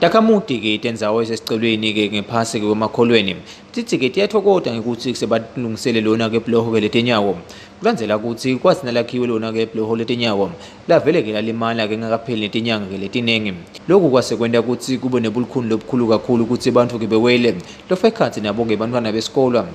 Takhamuti-ke tendzawo esesicelweni-ke ngephasi-ke kwemakholweni titsi-ke tiyatfokota ngekutsi sebalungisele lona-ke ebhuloho-ke letinyawo. Kulandzela kutsi kwatsi nalakhiwe lona-ke ebhuloho letinyawo lavele-ke lalimala-ke ngakapheli netinyanga-ke letiningi. Loku kwase kwenta kutsi kube nebulukhuni lobukhulu kakhulu kutsi bantfu-ke bewele lofa ekhatsi nabo-ke bantfwana besikolwa.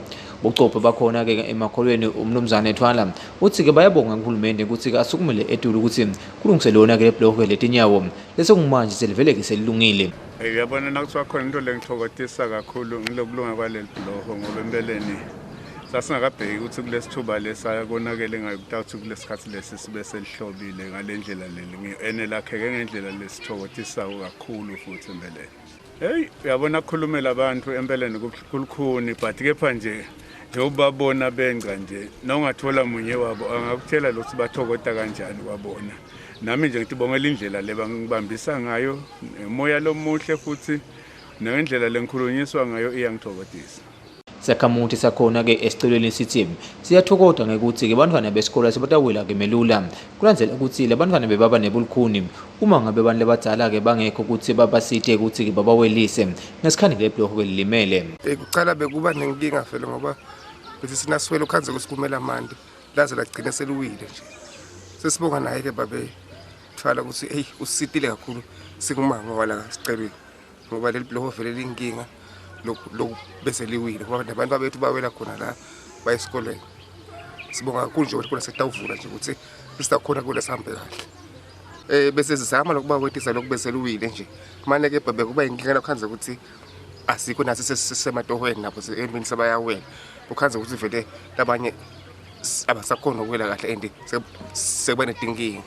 Bucopho bakhona-ke emakholweni uMnumzane Thwala utsi-ke bayabonga kuhulumende kutsi-ke asukumele etulu kutsi kulungiswe lona-ke lebhuloho-ke letinyawo Lesekumanje selivele-ke selilungile. Hey, uyabona nakuthiwa khona into lengithokodisa kakhulu ngilokulunga kwaleli bhuloho ngoba empeleni sasingakabheki ukuthi kulesithuba lesa konakele ngayo kutawuthi kulesikhathi lesi sibe selihlobile ngale ndlela leli ene lakheke ngendlela lesithokotisako kakhulu futhi empeleni. Hey, uyabona kukhulumela abantu empeleni kulukhuni but kepha nje njengobabona bengca nje nawungathola munye wabo angakutshela lokuthi bathokota kanjani kwabona. Nami nje ngitibongela indlela le bangibambisa ngayo moya lomuhle futhi nendlela lengikhulunyiswa ngayo iyangithokodisa. Sakhamuti sakhona-ke esicelweni sithi siyathokoda ngekutsi-ke bantfwana besikolo sebatawela-ke melula. Kulandzela kutsi labantfwana bebaba nebulukhuni uma ngabe abantu labadzala-ke bangekho kutsi babasite kutsi-ke babawelise ngesikhathi lebhuloho-ke lilimele. Kucala bekuba nenkinga vele ngoba bese sinaswele ukhandze kusikumela amanti laze lagcina seliwile nje. Sesibonga naye-ke babe Thwala ukuthi eyi usisitile kakhulu singumama wala sicelweni ngoba leli bhuloho vele liyinkinga loku bese liwile ngoba nabantu bethu bawela khona la baye esikoleni. Sibonga kakhulu nje ukuthi khona sekutawuvula nje ukuthi sisakhona kule sihambe kahle. Bese sizama lokuba wetisa lokhu bese liwile nje. Mane ke bebe kuba inkinga lokhandze ukuthi asikho nathi sisematohweni nabo empini sebayawela. Ukhandze ukuthi vele labanye abasakhona ukuwela kahle and sekuba netinkinga.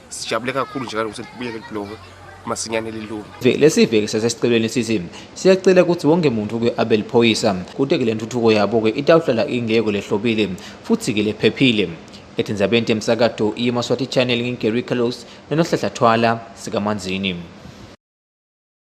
Sijabule kakhulu nje ukuthi libuyele libhuloho masinyane lilunge. Lesiveke sasesicelweni sithi siyacela ukuthi wonke muntu ke abe liphoyisa kute-ke le ntuthuko yabo-ke itawuhlala ingeko lehlobile futhi-ke lephephile. Etindzabeni temsakato iMaswati Channel ngingu-Gary Carlos noNohlahla Thwala sikaManzini.